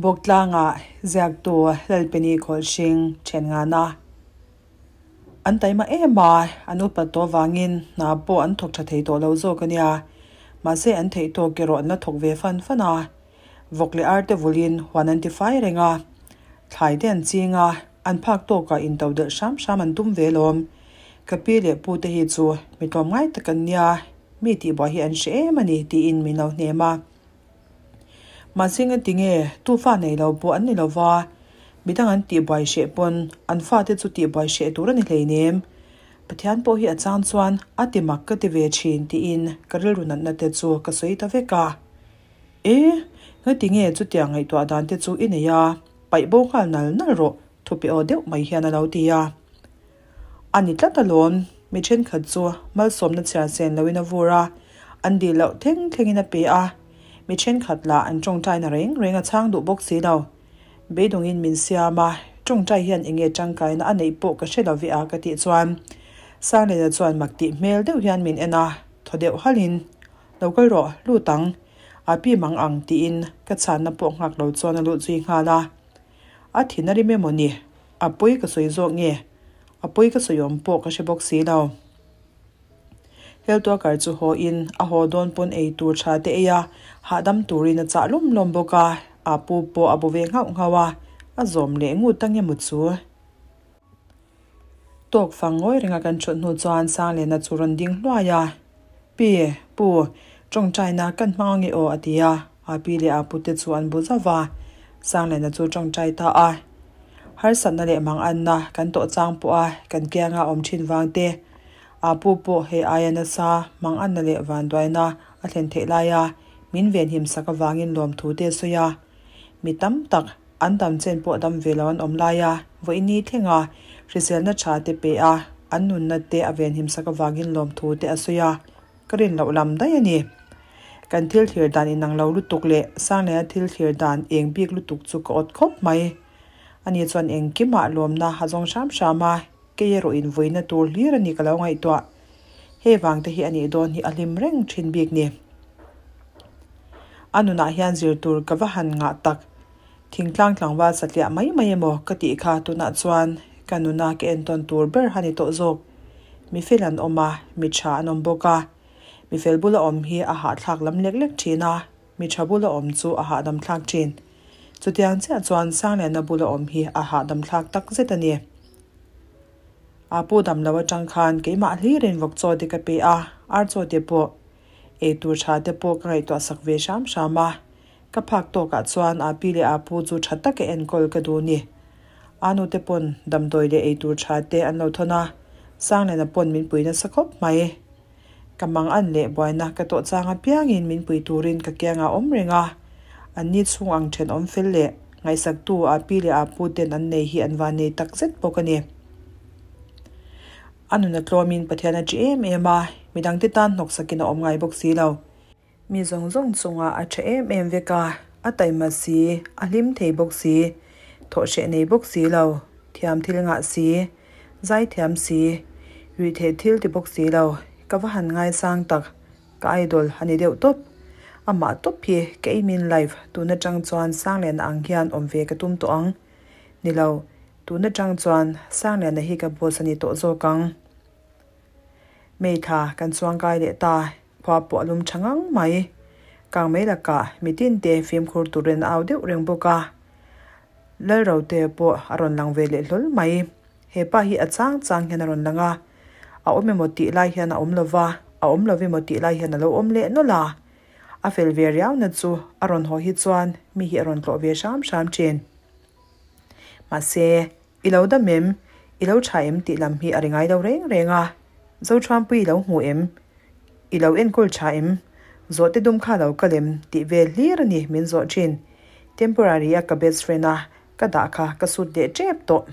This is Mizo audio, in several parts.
Bawktlanga ziaktu Lalpeni Khawlhring then ngana an taima em a, an upat tawh avangin hna pawh an thawk tha thei tawh lo zawk a nia. Mahse an theih tawk erawh an la thawk ve fan fan a. Vawk leh arte vulin huan an ti fai reng a, thlai te an ching a, an phak tawkah into delh hram hram an tum ve lawm. Ka pi leh pu te hi chu mi tlawmngai tak an nia, mi tihbuai hi an hre em a ni tiin min lo hnem a. Mahse engati nge tu fa nei lo pawh an ni lo va, midang an tihbuai hreh pawn an fate chu tihbuai hreh tur a ni hleinem. Pathian pawh hi a chang chuan a ti mak ka ti ve thin tiin ka rilru natna te chu ka sawi ta vek a. E, ngati nge chutiang ngaihtuah dan te chu i nei a, paih bo nghal nal nal rawh thupe aw deuh mai hian a lo ti a. A ni tlat alawm, mi thenkhat chu malsawmna chhiar sen loin a vur a, an dil loh thleng thlengin a pe a, mi thenkhat lah an tawngtaina reng reng a chhang duh bawk si lo. Beidawngin min siam a, tawngtai hian eng nge tangkaina a neih pawh ka hre lo ve a ka tih chuan Sanglena chuan mak tih hmel deuh hian min en a, thaw deuh halhin, Lo kal rawh, lut ang, a pi mang ang tiin ka chhanna pawh nghak lo chuan a lut zui nghal a. A thin a rim emaw ni? A pawi ka sawi zawk nge? A pawi ka sawi awm pawh ka hre bawk si lo. Heltuakar chu haw in a haw dawn pawn ei tur tha te ei a, hahdam turin a chah lawm lawm bawk a, a pu pawh a bu ve nghauh nghauh a, a zawm leh ngut ang emaw chu. Tawk fang ngawi renga kan thut hnu chuan Sangliana chu rawn ding hluai a, Pi, Pu, tawngtaina kan hmang ange aw a ti a, a pi leh a pute chu an bu zauh va, Sangliana chu tawngtai ta a. Harsatna leh manganna kan tawh chang pawh a kan kianga awm thin vang te, a pu pawh hei aia nasa manganna leh vanduaina a thlen theih laia min venhim sak avangin lawmthu te a sawi a. Mi tam tak an dam chen pawh dam ve lo an awm lai a, vawiini thlenga hriselna tha te pe a, an nunna te a venhim sak avangin lawmthu te a sawi a, ka rin loh lam daih a ni. Kan thil thlir dan inang lo lutuk leh Sangliana thil thlir dan eng bik lutuk chu ka awt khawp mai. Ani chuan engkimah lawmna a zawng hram hram a, kei erawh in vuina tur hlir a ni ka lo ngaihtuah. Hei vang te hi a nih dawn hi a hlim reng thin bik ni. A nunah hian zir tur ka va han ngah tak. Thingtlang tlangval satliah mai mai emaw ka tih kha tunah chuan ka nuna ka entawn tur ber a ni tawh zawk. Mi fel an awm a, mi tha an awm bawk a. Mi fel bula awm hi a hahthlak lam lek lek thin a, mi tha bula awm chu a hahdam thlak thin. Chutiang chiah chuan Sangliana bula awm hi a hahdam thlak tak zet a ni. A pu dam lo atang khan keimah hlirin vawk chaw te ka pe a, ar chaw te pawh ei tur tha te pawh ka ngaihtuah sak ve hram hram a. Ka phak tawkah chuan a pi leh a pu chu tha taka enkawl ka duh ni. A nute pawn damdawi leh ei tur tha te an lo thawn a, Sangliana pawn min pui nasa khawp mai. Ka mang an leh buaina ka tawh chang apiangin min pui turin ka kiangah awm reng a, an ni chhung ang thenawm fel leh ngaihsaktu a pi leh a pu ten an nei hi an van nei tak zet bawk a ni. A nun a tlawmin Pathian a ṭi em em a, midangte tan hnawksakin a awm ngai bawk si lo. Mi zawng zawng chungah a tha em em vek a, a taima si, a hlim thei bawk si, thawhhreh nei bawk si lo, thiam thil ngah si, zai thiam si, rih theih thil ti bawk si lo, ka va han ngaisang tak, ka idol a ni deuh tawp. Amah tawp hi ka aim in life tun atang chuan Sangliana ang hian awm ve ka tum tawh ang. Ni lo, tun atang chuan Sangliana hi ka boss a ni tawh zawk ang. Meitha kan chuangkai leh ta, khua pawh a lum tha ngang mai. Kang mai lakah mitin te fimkhur turin a au deuh reng bawk a. Lalrote pawh a rawn lang ve leh hlawl mai. He pa hi a chang chang hian a rawn lang a, a awm emaw tih lai hian a awm lo va, a awm lo emaw tih lai hian a lo awm leh nawlh a. A fel ve riauna chu a rawn haw hi chuan mi hi a rawn tlawh ve hram hram thin. Mahse. I lo dam em? I lo tha em tih lam hi a ri ngai lo reng reng a. Zochhuanpui i lo hmu em? I lo enkawl tha em? Zawhte dum kha lo kal em? Tih vel hlir a ni min zawh thin. Temporary a ka best friend a ka dah kha ka sut leh tep tawh.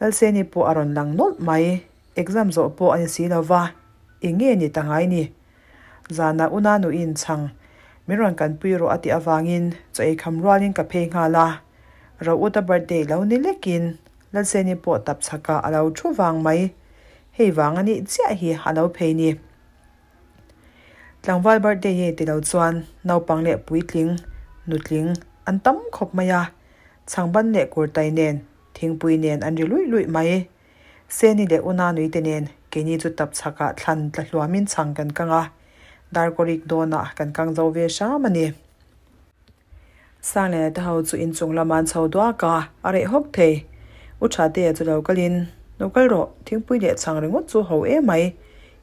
Lalseni pawh a rawn lang nawlh mai. Exam zawh pawh a ni si lo va, eng nge ni ta ngai ni? Zanah una nuin chhang min rawn kanpui rawh a tih avangin chaw ei kham rualin ka phei nghal a. Ro-uta birthday lo ni lekin Lalseni pawh tap chhakah a lo thu vang mai. Hei vang a nih chiah hi a lo phei ni. Tlangval birthday e ti lo chuan naupang leh puitling, nutling An tam khawp mai a, chhangban leh kurtai nen, thingpui nen an ri luih luih mai. Seni leh Una nuite nen keini chu tap chhakah thlan tla hluamin chhang kan kang a, darkawrik dawnah kan kang zo ve hram a ni. Sangliana te ho chu inchung lama an chho duak a, a reh hawk thei. U Thatea chu lo kalin, Lo kal rawh, thingpui leh chhang ringawt chu ho em mai.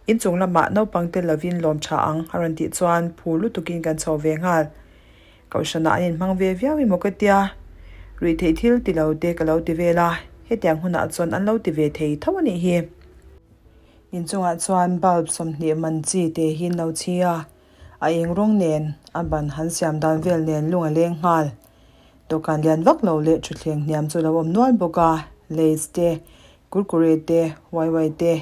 Inchung lamah naupang te lovin lawm tha ang a rawn tih chuan phur lutukin kan chho ve nghal. Kohhranah an inhmang ve viau emaw ka tia, ruihtheih thil ti lo te ka lo ti vel a, hetiang hunah chuan an lo ti ve thei tho a nih hi. Inchungah chuan bulb 20 man chi te hi an lo chhi a, a eng rawng nen, a ban han siam dan vel nen lung a leng nghal. Dawhkan lian vak lo leh thutthleng hniam chu a lo awm nual bawk a, Lays te, Kurkure te, waiwai te,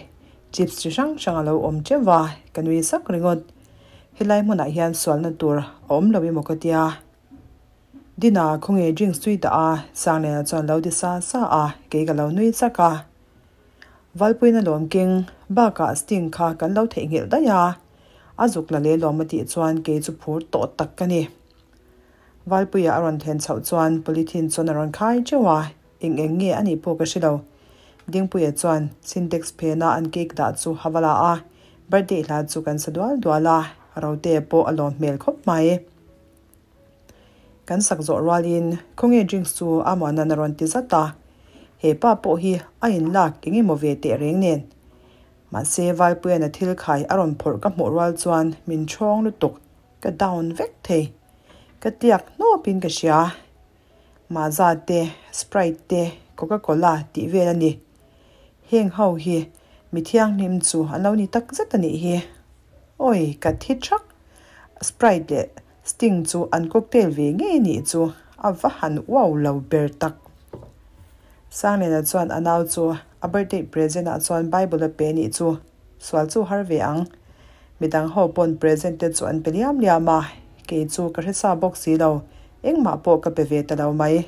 chips chi hrang hrang a lo awm teuh va, ka nui sak ringawt. Helai hmunah hian sualna tur a awm lo emaw ka tia. Dina khawnge drinks tui dah a, Sangliana chuan lo ti sa sa a, kei ka lo nui sak a. Valpuina lawm keng bakah Sting kha kan lo theihnghilh daih a, a zuk la leh lawm a tih chuan kei chu phur tawh tak ka ni. Valpuia a rawn thlen chhoh chuan polythene chuan a rawn khai teuh a, eng eng nge a nih pawh ka hre lo. Dingpuia chuan Sintex phena an cake dah chu a va la a, birthday hla chu kan sa dual dual a, Rotea pawh a lawm hmel khawp mai. Kan sak zawh rualin khawnge drinks chu a muanan a rawn ti zat a, he pa pawh hi a inlak eng emaw ve teh reng nen. Mahse Valpuia'n a thil khai a rawn phawrh ka hmuh rual chuan min ṭhawng lutuk, ka down vek thei. Ka tiak hnawpin ka hria. Maaza te, Sprite te, Coca Cola tih vel a ni. Heng ho hi mi thianghlim chu an lo ni tak zet a nih hi. Awi, ka thi thak. Sprite leh Sting chu an cocktail ve ngei nih chu a va han uau lo ber tak. Sangliana chuan a nau chu a birthday present ah chuan Bible a pe nih chu sual chu har ve ang. Midang ho pawn present te chu an pe liam liam a, kei chu ka hre sa bawk si lo, engmah pawh ka pe ve ta lo mai.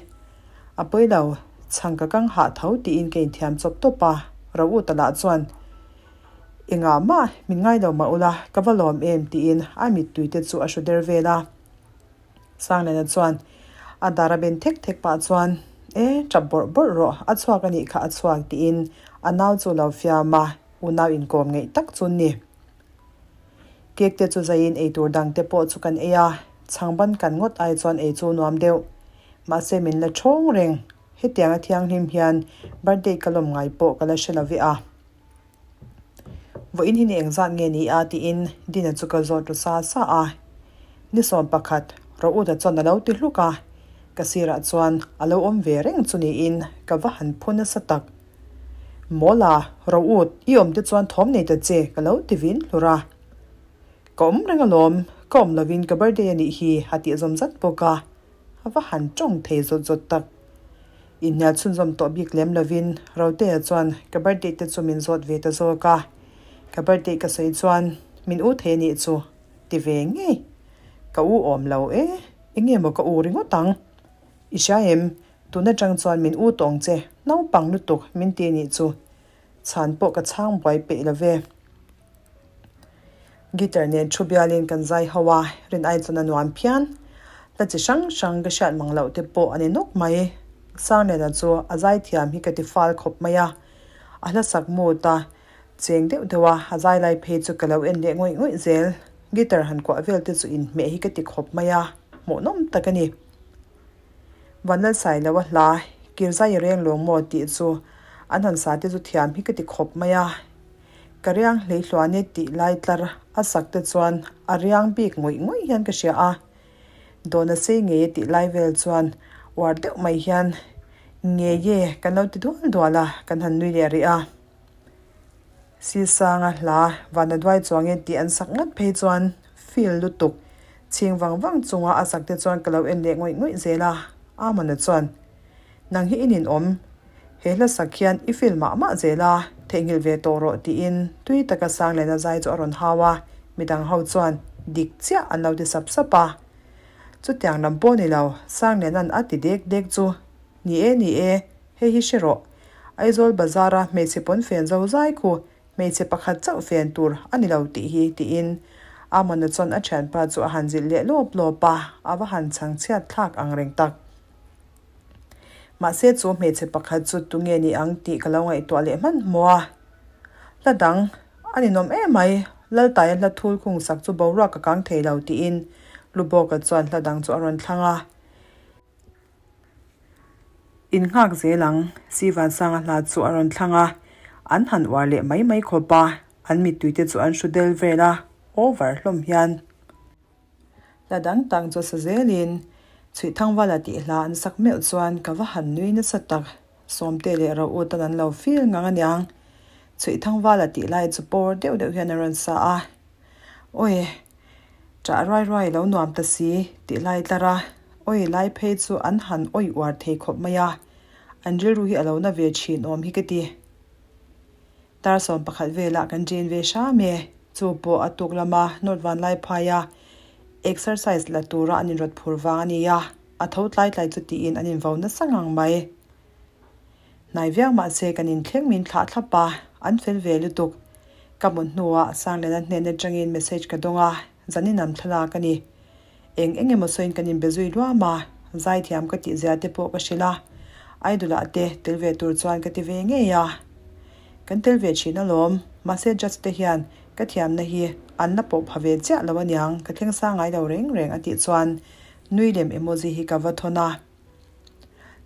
A pawi lo, chhang ka kang hah tho tiin ka inthiam chawp tawp a, Ro-u ta lah chuan Engah mah min ngai lo mah ula, ka va lawm em tiin a mittui te chu a hru der vel a. Sangliana chuan a dar a ben thek thek pah chuan, E, tap bawrh bawrh rawh, a chhuak a nih kha a chhuak tiin a nau chu lo fiam a, unau inkawm ngeih tak chu ni. Cake te chu zaiin eitur dang te pawh chu kan ei a, chhangban kan ngawt ai chuan ei chu nuam deuh. Mahse min la thawng reng, hetiang a thianghlim hian birthday ka lawm ngai pawh ka la hre lo ve a. Vawiin hi ni engzat nge ni a tiin Dina chu ka zawt ru sa sa a. Ni 11, Rawuta chuan a lo ti hluk a, ka sirah chuan a lo awm ve reng chu niin ka va han phu nasa tak. Mawla, Rawut, i awm te chuan thawm nei ta che ka lo ti vin hlur a. Ka awm reng alawm, ka awm lovin ka birthday a nih hi a tih zawm zat bawk a. A va han tawng thei zawt zawt tak. Inhnial chhunzawm tawh bik lem lovin Rotea chuan ka birthday te chu min zawt ve ta zawk a. Ka birthday ka sawi chuan min u thei a nih chu ti ve ngei. Ka u awm lo e, enge maw ka u ringawt ang? I hria em? Tun atang chuan min u tawng che, naupang lutuk min ti a nih chu. Chhan pawh ka chhang buai peih lo ve. Guitar nen thu bialin kan zai ho a, rin ai chuan a nuam phian. Hla chi hrang hrang ka hriat mang loh te pawh a ni nawk mai. Sangliana chu a zai thiam hi ka ti fal khawp mai a, a hla sak mut a cheng deuh deuh a, a zai lai phei chu ka lo en leh ngawih ngawih zel. Guitar han kuah vel te chu inhmeh hi ka ti khawp mai a, hmuhnawm tak a ni. Vanlalsai lo a hla, Kirzai reng lawng maw tih chu an han sa te chu thiam hi ka ti khawp mai a. Ka riang hleihluan e tih lai tlar a sak te chuan a riang bik ngawih ngawih hian ka hria a. Dawna sei ngei e tih lai vel chuan uar deuh mai hian ngei e kan lo ti dual dual a, kan han nui leh rih a. Sisanga hla vana duai chuang e tih an sak ngat phei chuan feel lutuk chhing vang vang chunga a sak te chuan ka lo en leh ngawih ngawih zel a, Amana chuan Nang hi i ninawm. He hla sak hian i feel mah mah zel a, theihnghilh ve tawh rawh tiin tui taka Sangliana zai chu a rawn hau a, midang ho chuan dik chiah an lo ti sap sap a. Chutiang lam pawh ni lo, Sangliana'n a ti dek dek chu, Ni e, ni e, hei hi hre rawh. Aizawl bazar-a hmeichhe pawn fen zo zai khu hmeichhe pakhat chauh fen tur a ni lo tih hi tiin Amona chuan a thianpa chu a han zilh leh lawp lawp a, a va han chhang chhiat thlak ang reng tak. Mahse chu hmeichhe pakhat chu tunge ni ang tih ka lo ngaihtuah leh hmanhmawh a. Hla dang a ninawm em mai, Laltaia hla thul khung sak chu boruak ka kang thei lo tiin Lubawka chuan hla dang chu a rawn thlang a. Innghak zel ang, Sivansanga hla chu a rawn thlang a, an han uar leh mai mai khawp a, an mittuite chu an hru del vel a, over hlawm hian. Hla dang tak chu sa zelin Chhuihthangvala tih hla an sak meuh chuan ka va han nui nasa tak. Sawmte leh Rout an an lo feel ngang aniang. Chhuihthangvala tih lai chu pawr deuh deuh hian a rawn sa a. Awi, ṭah ruai ruai lo nuam ta si tih lai tlar a, awi lai phei chu an han awi uar thei khawp mai a, an rilru hi a lo na ve ṭhin awm hi ka ti. Dar 11 velah kan ṭin ve hram e. Chu pawh a tuk lama North Vanlaiphaia exercise la tura an inrawt phur vang a ni a, a tho tlai tlai chu tiin an invo nasa ngang mai. Hnai viau mahse kan inthleng min thlah thlap a, an fel ve lutuk. Ka mut hnuah Sangliana hnen atangin message ka dawng a, zanin am thlalak a ni. Eng eng emaw sawiin kan inbe zui luam a, zaithiam ka tih zia te pawh ka hrilh a, Idol-ah te tel ve tur chuan ka ti ve ngei a. Kan tel ve thin alawm, mahse judge te hian ka thiamna hi an la pawh pha ve chiah lo aniang, ka thleng sang ngai lo reng reng a tih chuan nui lem emoji hi ka va thawn a.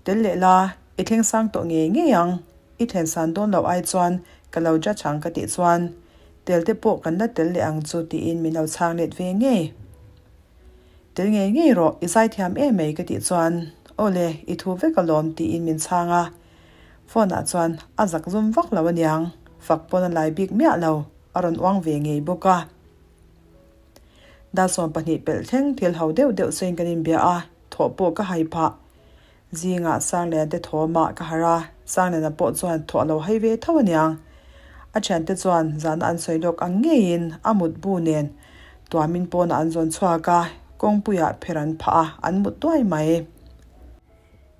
Tel leh la, i thleng sang tawh ngei ngei ang, i thlen san dawn loh ai chuan ka lo judge ang ka tih chuan tel te pawh kan la tel leh ang chu tiin min lo chhang let ve ngei. Tel ngei ngei rawh, i zaithiam em mai ka tih chuan aw le, i thu vek alawm tiin min chhang a. Phone ah chuan a zak zum vak lo aniang, fak pawn a lai bik miah lo, a rawn uang ve ngei bawk a. Dar 12 pelh thleng thil ho deuh deuh sawiin kan inbia a, thawh pawh ka hai phah. Zingah Sanglian te thawmah ka harh a, Sangliana pawh chuan thawh a lo hai ve tho aniang. A thiante chuan zana an sawi lawk ang ngeiin a mutbu nen tuamin pawnah an zawn chhuak a, kawngpuiah pher an phah a, an mut duai mai.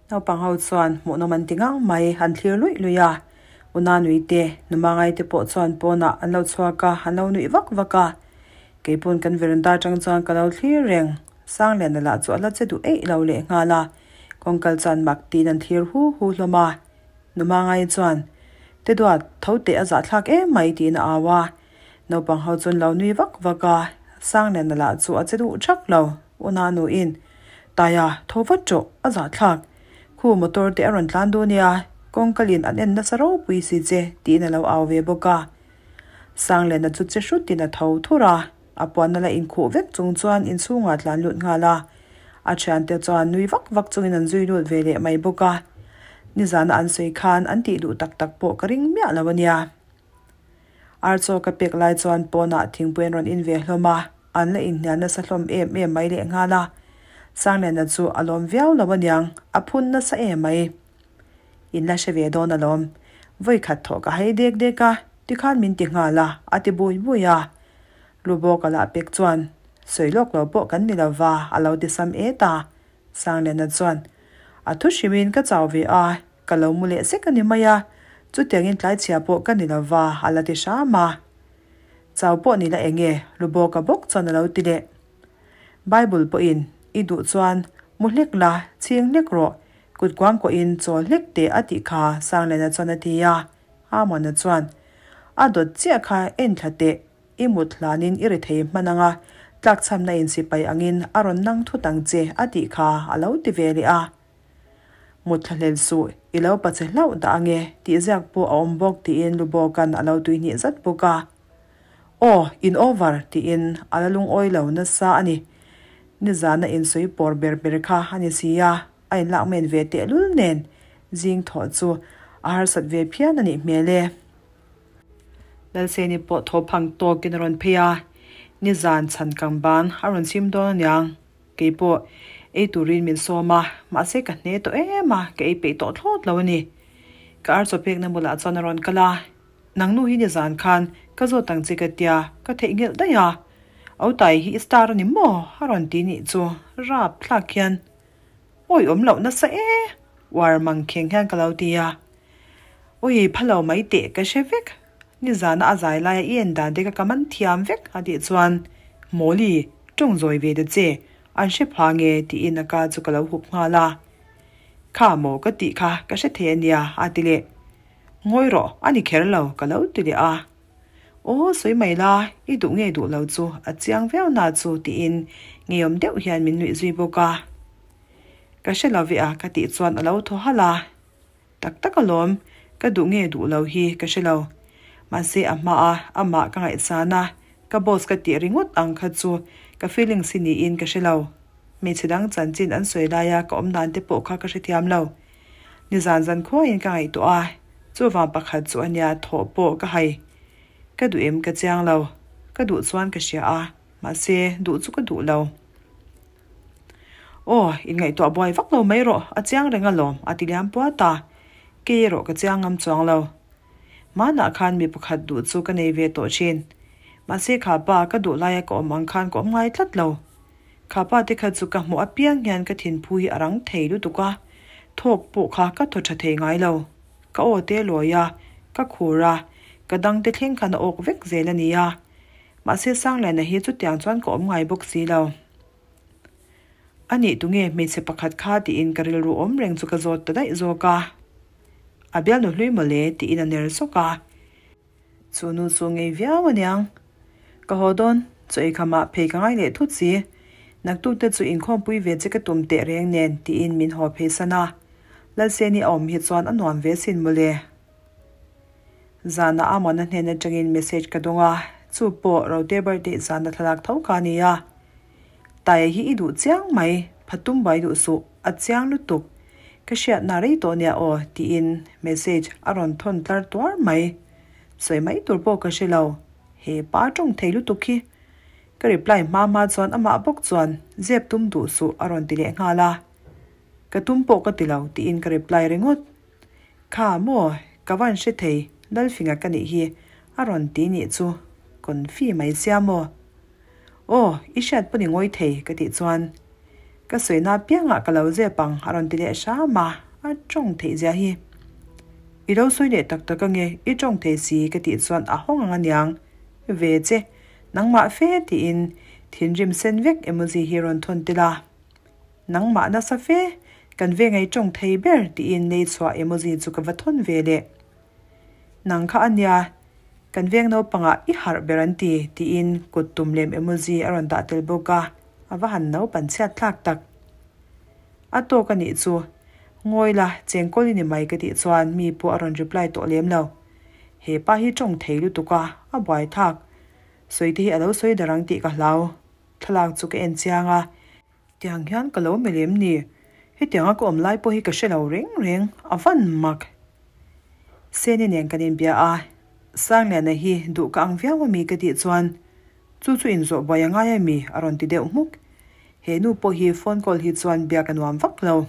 Naupang ho chuan hmuhnawm an ti ngang mai, an thlir luih luih a. Una nui te, Numangai te pawh chuan pawnah an lo chhuak a, an lo nuih vak vak a. Keipawn kan veranda atang chuan ka lo thlir reng. Sangliana lah chu a la che duh eih lo leh nghal a, kawngkal chuan mak tiin an thlir hu hu hlawm a. Numangai chuan, Te duat, tho teh a zahthlak em mai tiin a au a. Naupang ho chuan lo nui vak vak a, Sangliana lah chu a che duh thak lo. Una nuin, Taia, tho vat rawh, a zahthlak. Khu motor te a rawn tlan duh nia, kawngkalin an en nasa ropui si che, tiin a lo au ve bawk a. Sangliana chu che hrutin a tho thur a, a puanna la inkhuh vek chung chuan inchhungah tlan lut nghal a. A thiante chuan nui vak vak chungin an zui lut ve leh mai bawk a. Nizana an sawi khan an tih duh tak tak pawh ka ring miah lo a nia. Ar chaw ka pek lai chuan pawnah thingpui an rawn in ve hlawm a, an la inhnial nasa hlawm em em mai lehnghal a. Sangliana chu a lawm viau lo aniang, a phun nasa em mai. In la hre ve dawn alawm. Vawi khat thawh ka hai dek dek a, tikhan min ti nghal a, a ti bui bui a. Lubawka lah pek chuan, Sawi lawk lo pawh kan ni lo va, a lo ti sam et a. Sangliana chuan, A thu hrimin ka chau ve a, ka lo mu leh sek a ni mai a, chutiangin tlaichhia pawh ka ni lo va, a la ti hram a. Chau pawh ni la eng e, Lubawka bawk chuan a lo ti leh. Bible pawhin, I duh chuan mu hlek la, chhing hlek rawh, Kut kuang kuahin chawl hlek teh a tih kha Sangliana chuan a ti a, Amona chuan, A dawt chiah kha en thla teh, i mut hlanin i ri thei hman ang a, tlakchhamna in sipai angin a rawn nang thut ang che a tih kha a lo ti ve leh a. Mut thla hlel suh, i lo pa che hlauh dah ang e tih ziak pawh a awm bawk tiin Lubawka'n a lo tuihnih zat bawk a. Aw, in over tiin a la lungawi lo nasa a ni. Nizana insawi pawr ber ber kha a ni si a, a inlak men ve tehlul nen zing thawh chu a harsat ve phian a nih hmel e. Lalseni pawh thaw phang tawkin a rawn phei a, nizan chhan kang ban a rawn chim dawn aniang. Kei pawh ei turin min sawm a, mahse ka hne tawh em a, ka ei peih tawh thlawt lo a ni. Ka ar chaw pekna bulah chuan a rawn kal a, Nang nu hi nizan khan ka zawt ang che ka tia, ka theihnghilh daih a. Autai hi i star a ni maw? a rawn ti nih chu rap thlak hian awi awm loh nasa e! Uar mang kheng hian ka lo ti a. Awi phalo mai teh ka hre vek. Nizana a zai laia i en dan te ka ka man thiam vek a tih chuan Mawli, ṭawng zawi ve ta che, an hre pha nge tiin a ka chu ka lo hup nghal a. Kha maw ka tih kha ka hre thei a nia a ti leh. Ngawi rawh, a ni kher lo ka lo ti leh a. Aw sawi mai la, i duh nge duh lo chu a chiang viau na chu tiin ngeiawm deuh hian min nuih zui bawk a. Ka hre lo ve a ka tih chuan a lo thaw halh a. Tak tak alawm, ka duh nge duh lo hi ka hre lo. Mahse a hma a, amah ka ngaihsan a, ka boss ka tih ringawt ang kha chu ka feelings hi niin ka hre lo. Hmeichhe dang chanchin an sawi laia ka awm dan te pawh kha ka hrethiam lo. Nizan zan khuaiin ka ngaihtuah a, chuvang pakhat chu ania thawh pawh ka hai. Ka duh em ka chiang lo, ka duh chuan ka hria a, mahse duh chu ka duh lo. Aw, inngaihtuah buai vak lo mai rawh, a chiang reng alawm, a ti liam puat a. Kei erawh ka chiang ngam chuang lo. Hmanah khan mi pakhat duh chu ka nei ve tawh thin. Mahse kha pa ka duh laia ka awm ang khan ka awm ngai tlat lo. Kha pa te kha chu ka hmuh apiang hian ka thinphu hi a rang thei lutuk a, thawk pawh kha ka thaw tha thei ngai lo. Ka aw te lawi a, ka khur a, ka dang te thleng khan a awk vek zel a nia. Mahse Sangliana hi chutiang chuan ka awm ngai bawk si lo. A nih tunge hmeichhe pakhat kha tiin ka rilru awm reng chu ka zawt ta daih zawk a. A bialnu hlui mawle tiin a ner zawk a. Chu nu chu ngei viau aniang. Ka haw dawn, chaw ei khamah phei ka ngai leh thut si. Naktuk te chu inkhawmpui ve che ka tum teh reng nen tiin min haw phei san a. Lalseni a awm hi chuan a nuam ve sin mawle. Zanah Amona hnen atangin message ka dawng a, chu pawh Rote birthday zana thlalak tho kha a ni a. Taia hi i duh chiang mai, pha tum buai duh suh, a chiang lutuk. Ka hriatna rei tawh nia aw tiin message a rawn thawn tlar tuar mai. Sawi mai tur pawh ka hre lo, he pa tawng thei lutuk hi. Ka reply hma hma chuan amah bawk chuan zep tum duh suh a rawn ti leh nghal a. Ka tum pawh ka ti lo tiin ka reply ringawt. Kha maw, ka van hre thei, Lalfinga ka nih hi, a rawn ti nih chu, confi mai sia maw? Aw, i hriat pawn i ngawi thei, ka tih chuan, ka sawina apiangah ka lo zep ang, a rawn ti leh hram a, a tawng theih zia hi. I lo sawi leh tak tak ange, i tawng thei si, ka tih chuan a hawng ang aniang, ve che, nangmah fe tiin thinrim sen vek emoji hi rawn thawn tel a. Nangmah nasa fe, kan ve ngei tawng thei ber tiin nei chhuah emoji chu ka va thawn ve leh. Nang kha a nia, kan veng naupangah i harh ber an ti tiin kut tum lem emoji a rawn dah tel bawk a, a va han naupan chhiat thlak tak. A tawk a nih chu, ngawi la, chengkawl i ni mai ka tih chuan mi pawh a rawn reply tawh lem lo. He pa hi tawng thei lutuk a, a buai thak. Sawi te hi a lo sawi dar ang tih ka hlau. Thlalak chu ka en chiang a. Tiang hian ka lo melh em ni? Hetianga ka awm lai pawh hi ka hre lo reng reng, a van mak. Seni nen kan inbia a, Sangliana hi duh ka ang viau ami ka tih chuan, Chu chu inzawh buai a ngai ami? a rawn ti deuh hmuk. He nu pawh hi phone call hi chuan biak a nuam vak lo.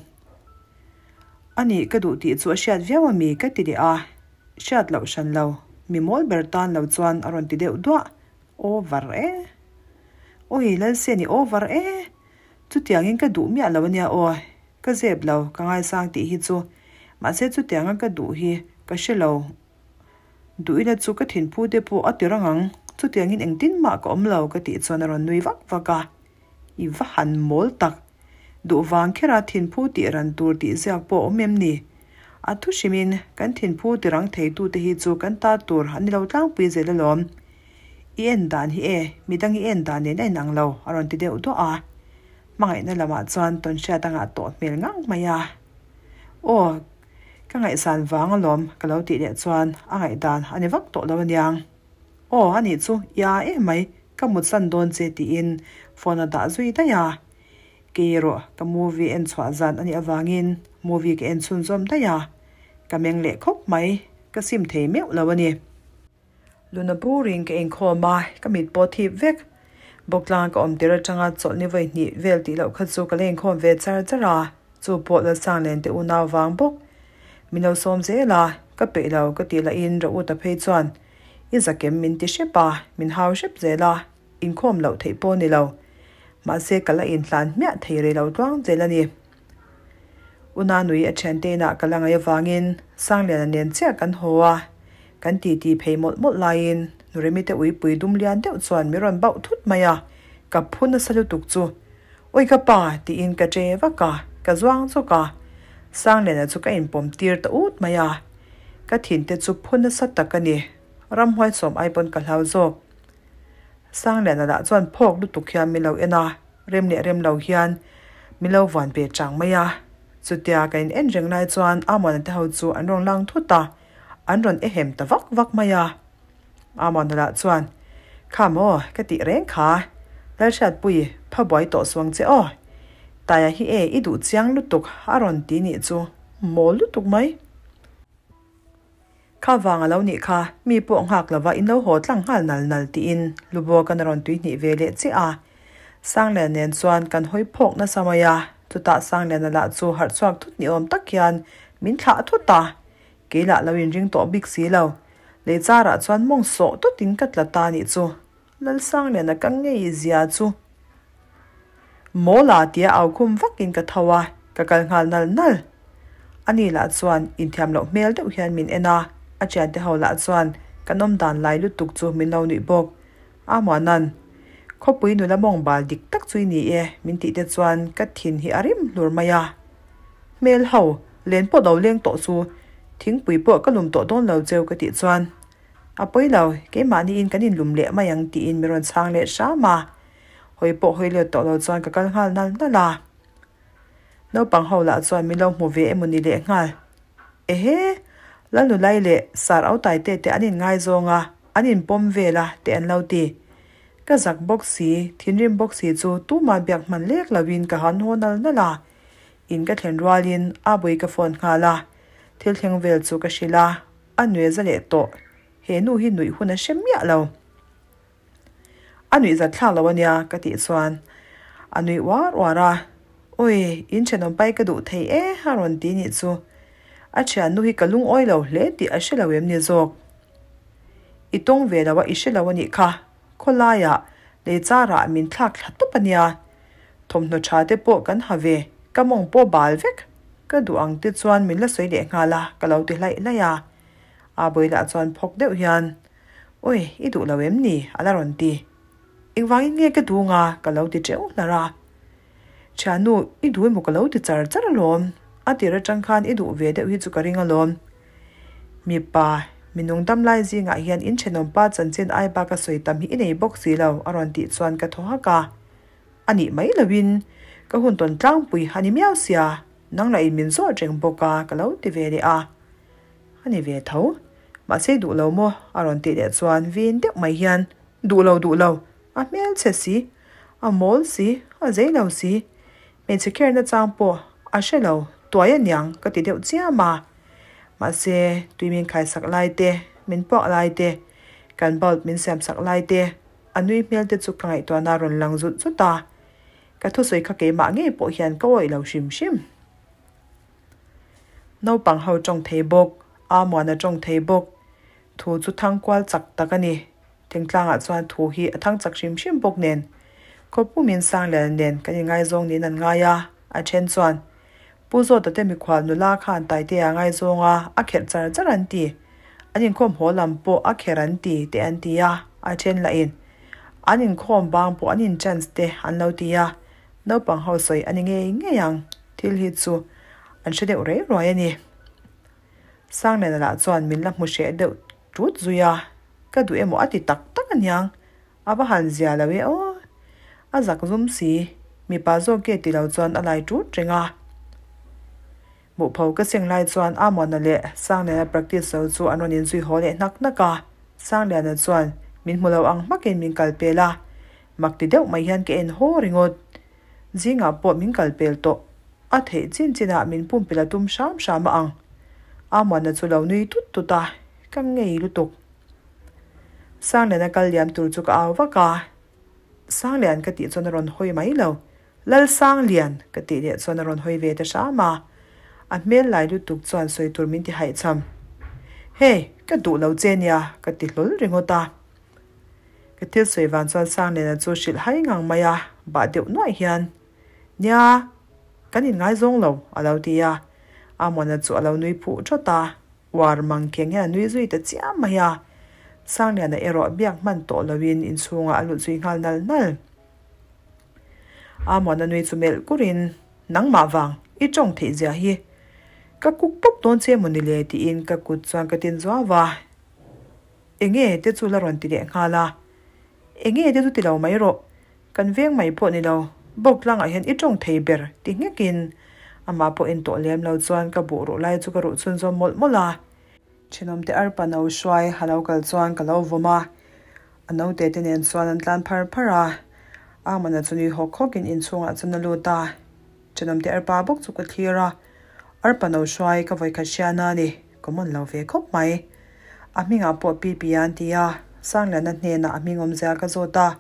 A nih ka duh tih chu a hriat viau ami ka ti leh a, Hriat loh hran lo, mi mawl ber tan lo chuan a rawn ti deuh duah. Over e. Awi Lalseni over e. Chutiangin ka duh miah lo ania aw. Ka zep lo, ka ngaisang tih hi chu. Mahse chutianga ka duh hi ka hre lo. Duh ila chu ka thinphu te pawh a ti rang ang. Chutiangin engtin mah ka awm lo ka tih chuan a rawn nui vak vak a. I va han mawl tak. Duh vang khera thinphu tih ran tur tih ziak pawh awm em ni? A thu hrimin kan thinphu ti rang theitute hi chu kan ta tur an ni lo tlangpui zel alawm. I en dan hi e, midang i en dan nen a inang lo, a rawn ti deuh duah a. Hmangaihna lamah chuan tawnhriat a ngah tawh hmel ngang mai a. Aw, ka ngaihsan vang alawm ka lo tih leh chuan a ngaihdan a ni vak tawh lo aniang. Aw, a nih chu, i a em mai, ka mutsan dawn che tiin phone a dah zui daih a. Kei erawh ka movie en chhuah zan a nih avangin movie ka en chhunzawm daih a. Ka meng leh khawp mai, ka sim thei meuh lo a ni. Luna burin ka inkhawm a, ka mit pawh thip vek. Bawktlang ka awm tir atanga chawlhni vawi hnih vel tih loh kha chu ka la inkhawm ve char char a, chu pawh Lalsang len te unau vang bawk. Min lo sawm zel a, ka peih lo ka tih lahin Rauta phei chuan i zakem min ti hrep a, min hau hrep zel a, inkhawm loh theih pawh ni lo. Mahse ka la inhlan hmiah thei rei lo tluang zel a ni. Una nui a thiante inah ka la ngaih avangin Sangliana nen chiah kan haw a, kan titi phei mawlh mawlh laiin Nuremi te uipui dum lian deuh chuan min rawn bauh thut mai a. Ka phu nasa lutuk chu, Awi ka pa! tiin ka che vak a, ka zuang zawk a. Sangliana chu ka inpawm tir ta ut mai a. Ka thinte chu phu nasa tak a ni. Ramhuai sawm ai pawn ka hlau zawk. Sangliana lah chuan phawk lutuk hian min lo en a, rem leh rem lo hian min lo vuan ve chang mai a. Chutia ka in en reng lai chuan Amona te ho chu an rawn lang thut a, an rawn ehem ta vak vak mai a. Amona lah chuan, Kha maw, ka tih reng kha, Lalhriatpui, pha buai tawh suang che aw. Taia hi e, i duh chiang lutuk a rawn ti nih chu, mawl lutuk mai. Kha vang a lo nih kha, mi pawh nghak lova in lo haw tlang nghal nal nal tiin Lubo kan rawn tuihnih ve leh chiah a. Sanglian nen chuan kan hawi phawk nasa mai a, chutah Sangliana lah chu harh chhuak thut ni awm tak hian min thlah thut a, kei lah lo inring tawh bik si lo. Lei charah chuan mawng sawh tawtin ka tla ta nih chu. Lalsangliana ka ngei zia chu Mawla tia au khum vakin ka tho a, ka kal nghal nal nal. Ani lah chuan inthiam loh hmel deuh hian min en a, a thiante ho lah chuan kan awm dan lai lutuk chu min lo nuih bawk. A Muanan, Khawpui nula mawng bal dik tak chu i ni e min tih te chuan ka thin hi a rim hlur mai a. Hmel ho, len pawh lo leng tawh chu thingpui pawh ka lum tawh dawn lo cheu ka tih chuan A pawi lo, keimahniin kan inlum leh mai ang tiin min rawn chhang leh hram a. Hawi pawh hawi let tawh lo chuan ka kal nghal nal nal a. Naupang ho lah chuan min lo hmu ve emaw ni leh nghal. Ehe! Lalnulai leh Sar Autaite te an inngaizawng a, an inpawm vel a te an lo ti. Ka zak bawk si, thinrim bawk si chu tumah biak hman lek loin ka han haw nal nal a. In ka thlen rualin Abui ka phone nghal a, thil thleng vel chu ka hrilh a. A nuih za leh tawh. He nu hi nuih hun a hre miah lo. A nuih zat thlak lo ania ka tih chuan a nuih uar uar a. Awi, in thenawm pai ka duh thei e a rawn ti nih chu. A thiannu hi ka lungawi lo hle tih a hre lo em ni zawk. I tawng ve lo a i hre lo a nih kha. Khawlaiah lei charah min thlak thla tawp ania. Thawmhnaw tha te pawh kan ha ve, ka mawng pawh bal vek. Ka duh ang te chuan min la sawi leh nghal a, ka lo ti hlaih hlaih a. Aa Bawilah chuan phawk deuh hian, Awi, i duh lo em ni? a la rawn ti. Engvangin nge ka duh nga? ka lo ti teuh hlar a. Thiannu, i duh emaw ka lo ti char char alawm. A tir atang khan i duh ve deuh hi chu ka ring alawm. Mipa, minung dam lai zingah hian in thenawmpa chanchin ai bak a sawi tam hi i nei bawk si lo, a rawn tih chuan ka thaw hak a. A nih mai loin ka hun tawn tlangpui a ni miau sia, nang lah in min zawt reng bawk a ka lo ti ve leh a. A ni ve tho, mahse duh lo maw a rawn tih leh chuan vin deuh mai hian duh lo duh lo, a hmelchhe si, a mawl si, a zei lo si, hmeichhe kherna chang pawh a hre lo tuai aniang ka ti deuh chiam a. Mahse tui min khaisak lai te, min puak lai te, kan bulb min siamsak lai te, A nui hmel te chu ka ngaihtuahna a rawn lang zut zut a, ka thusawi kha keimah ngei pawh hian ka awih lo hrim hrim. Naupang ho tawng thei bawk, Amuana tawng thei bawk, thu chu thang kual chak tak a ni. Thingtlangah chuan thu hi a thang chak hrim hrim bawk nen, Khawpumin Sangliana nen kan inngaizawng niin an ngai a, a then chuan Pu Zawta te mikhual nula khan Taitea ngaizawng a, a kherh char char an ti. An inkhawm haw lam pawh a kherh an ti te an ti a, a then lah in an inkhawm bang pawh an in chance te an lo ti a, naupang ho sawi a ni ngei ngei ang, thil hi chu an hre deuh rei ruai a ni. Sangliana lah chuan min la hmu hreh deuh tut zui a, ka duh emaw a ti tak tak aniang. A va han zia lo e aw. A zak zum si, mipa zawk nge ti lo chuan a lai tut reng a. Muhpho ka seng lai chuan Amuana leh Sangliana practice zo chu an rawn inzui haw leh hnak hnak a. Sangliana chuan min hmu lo ang hmakin min kal pel a, mak ti deuh mai hian ka en haw ringawt. Zingah pawh min kal pel tawh. A theih chin chinah min pumpelh a tum hram hram a ang. Amuana chu lo nui tut tut a, ka ngei lutuk. Sangliana kal liam tur chu ka au vak a, Sanglian ka tih chuan a rawn hawi mai lo. Lal Sanglian ka tih leh chuan a rawn hawi ve ta hram a, a hmel lai lutuk chuan sawi tur min ti haihcham. Hey, ka duh lo che nia ka ti hlawl ringawt a. Ka thil sawi vang chuan Sangliana chu hrilh hai ngang mai a, bah deuh nuaih hian, Nia, kan inngaizawng lo a lo ti a. Amona chu a lo nui phuh thawt a. Uar mang kheng hian a nui zui ta chiam mai a, Sangliana erawh biak hman tawh loin inchhungah a lut zui nghal nal nal. Amuana nui chu melh kurin, Nangmah vang, i tawng theih zia hi. Ka kuk pawp dawn che maw ni le tiin ka kut chuan ka tin zuau a. Enge te chu la rawn ti leh nghal a. Enge te chu ti lo mai rawh. Kan veng mai pawh ni lo, bawk tlangah hian i tawng thei ber ti nghekin amah pawh en tawh lem lo chuan ka buh ruh lai chu ka ruh chhunzawm mawlh mawlh a. Thenawmte arpa no hruai a lo kal chuan ka lo vawm a, a naute te nen chuan an tlan phar phar a. Amana chu nui hawk hawkin inchhungah chuan a lut a, thenawmte arpa bawk chu ka thlir a, arpa no hruai ka vawikhat hriana a ni, common lo ve khawp mai. A hmingah pawh Pipi a an ti a, Sangliana hnenah a hming awmzia ka zawt a,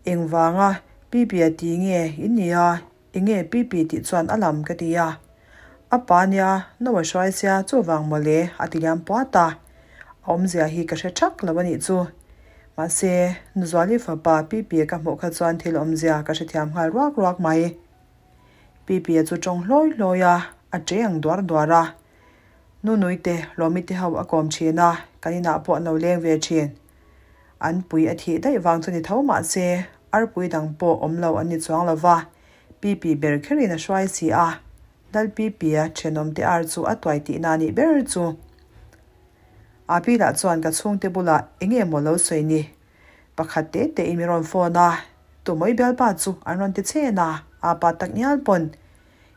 Engvanga Pipi a ti nge in ni a? Enge Pipi tih chuan a lam ka ti a. A pa nia, no a hruai sia chuvang mawle a ti liam puat a. A awmzia hi ka hre thak lo a nih chu. Mahse, Nuzuali fapa Pipi ka hmuh kha chuan thil awmzia ka hrethiam nghal ruak ruak mai. Pipi chu tawng hlawi hlawi a, a che ang duar duar a. Nunui te, Lawmi te ho a kawm thin a, kan inah pawh an lo leng ve thin. An pui a thih daih vang chu ni tho mah se, arpui dang pawh awm lo an ni chuang lo va, Pipi ber kherin a hruai si a, Lal Pipi-a thenawmte ar chu a tuai tihna a nih ber chu. Api lah chuan ka chhungte bulah eng nge maw lo sawi ni? Pakhat te tein min rawn phone a, Tumawi bialpa chu an rawn ti chen a, apa tak ngial pawn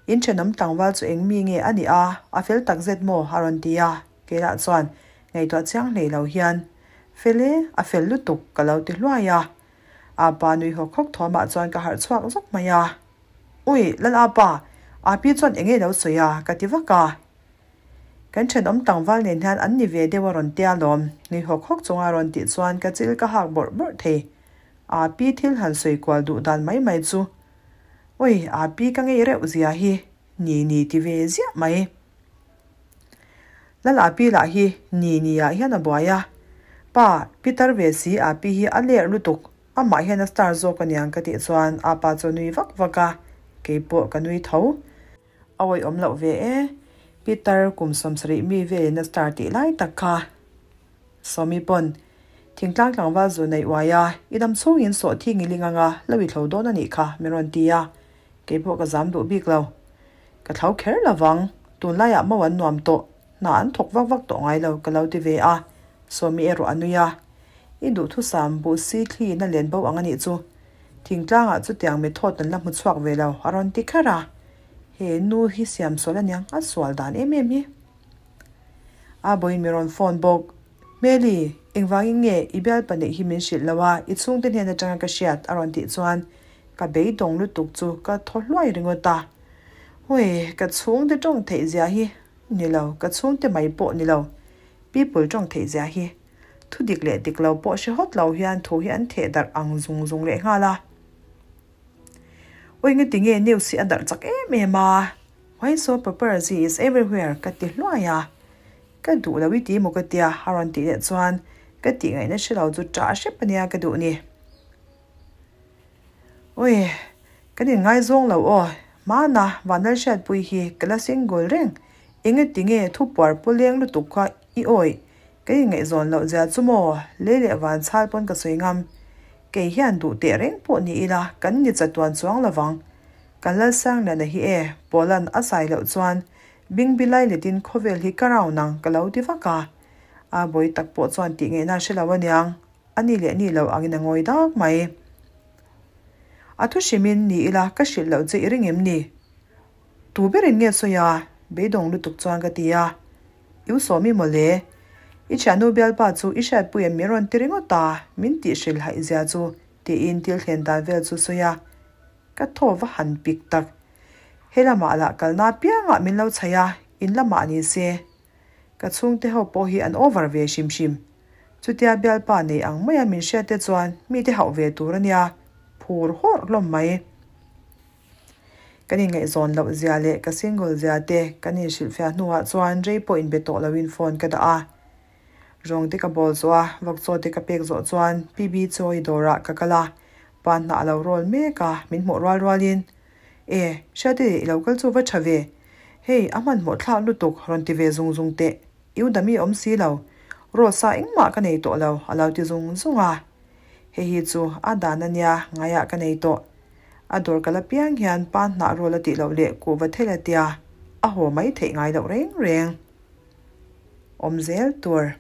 in thenawm tlangval chu eng mi nge a nih a, a fel takzet maw a rawn ti a, keilah chuan ngaihtuah chiang hlei lo hian Fel e, a fel lutuk, ka lo ti hluai a. Apa nui hawk hawk thawmah chuan ka harh chhuak zawk mai a. Ui, Lal Apa, Api chuan eng nge lo sawi a? ka ti vak a. Kan thenawm tlangval nen hian an ni ve deuh a rawn tia lawm, nui hawk hawk chunga rawn tih chuan ka chil ka hak bawrh bawrh thei. Api thil han sawi kual duh dan mai mai chu. Ui, Api ka ngei reuh zia hi, ni ni ti ve ziah mai. Lal Api lah hi ni ni ah hian a buai a, Pa, Pitar ve si Api hi a ler lutuk, amah hian a star zawk aniang ka tih chuan apa chu a nui vak vak a, keipawh ka nui tho. A awihawm loh ve e, Pitar kum 70 mi velin a star tih lai tak kha. Sawmi pawn, Thingtlang tlangval zu neih uai a, i dam chhungin sawh thing i ling anga lo i thlo dawn a nih kha, min rawn ti a, keipawh ka zam duh bik lo. Ka thlo kher lovang, tunlaiah mo an nuam tawh, hna an thawk vak vak tawh ngai lo ka lo ti ve a, Sawmi erawh a nui a. I duhthusam buh si thli in a len bo ang a nih chu. Thingtlangah chutiang method an la hmu chhuak ve lo, a rawn ti kher a. He nu hi siam sual aniang, a sual dan em em hi. A bawiin mi rawn phone bawk. Hmeli, engvangin nge i bialpa neih hi min hrilh lo a, i chhungte hnen atanga ka hriat a rawn tih chuan ka beidawng lutuk chu ka thaw hluai ringawt a. Hui, ka chhungte tawng theih zia hi ni lo, ka chhungte mai pawh ni lo, people tawng theih zia hi. Thu dik leh dik lo pawh hre hawt lo hian thu hi an theh darh ang zung zung leh nghal a. Ui, ngatinge news hi a darh chak em em a? Why so paparazzi is everywhere ka ti hluai a, ka duh lo i ti maw ka tia a rawn tih leh chuan ka tih ngaihna hre lo chu ṭah hrep a nia ka duh ni. Ui, kan inngaizawng lo aw, hmana Vanlalhriatpui hi ka la single reng, enge tinge thu puar pu leng lutuk kha i awih, kan inngaihzawn loh zia chu maw lei leh van chhal pawn ka sawi ngam, kei hian duh teh reng pawh ni ila kan ni chatuan chuang lovang. Kan Lalsangliana hi e, Pawla'n a zai loh chuan Bingbi lai letin khawvel hi ka round ang ka lo ti vak a. A bawi tak pawh chuan tih ngaihna a hre lo aniang, a ni leh ni lo angin a ngawi dak mai. A thu hrimin ni ila ka hrilh loh che i ring em ni? Tu berin nge sawi a? Beidawng lutuk chuan ka ti a. I u sawmi mawle. I thiannu bialpa chu i hriatpui em min rawn ti ringawt a, min tih hrilh haih zia chu tiin thil thlen dan vel chu sawi a. Ka thaw va han pik tak. He lamah lah kalna apiangah min lo chhaih a, in lamah ni se. Ka chhungte ho pawh hi an over ve hrim hrim. Chutia bialpa nei ang maia min hriat te chuan mite hauh ve tur a nia, phur hawrh hlawm mai. Kan inngaihzawn loh zia leh ka single zia te kan inhrilhfiah hnuah chuan rei pawh inbe tawh loin phone ka dah a. Rawng te ka bawl zawh a, vawkchaw te ka pek zawh chuan PB chawi dawrah ka kal a, pa hnah a lo rawl mek a, min hmuh rual rualin, E, Hriate i lo kal chu va tha ve. Hei, a hmanhmawh thlak lutuk, rawn ti ve zung zung teh. I u dami awm si lo. Rawlsa engmah ka nei tawh lo, a lo ti zung zung a. Hei hi chu a dan a nia, ngaiah ka nei tawh. A dawr kal apiang hian pa hnah rual a tih loh leh kuhva thel a tia, a haw mai theih ngai loh reng reng. Awm zel tur.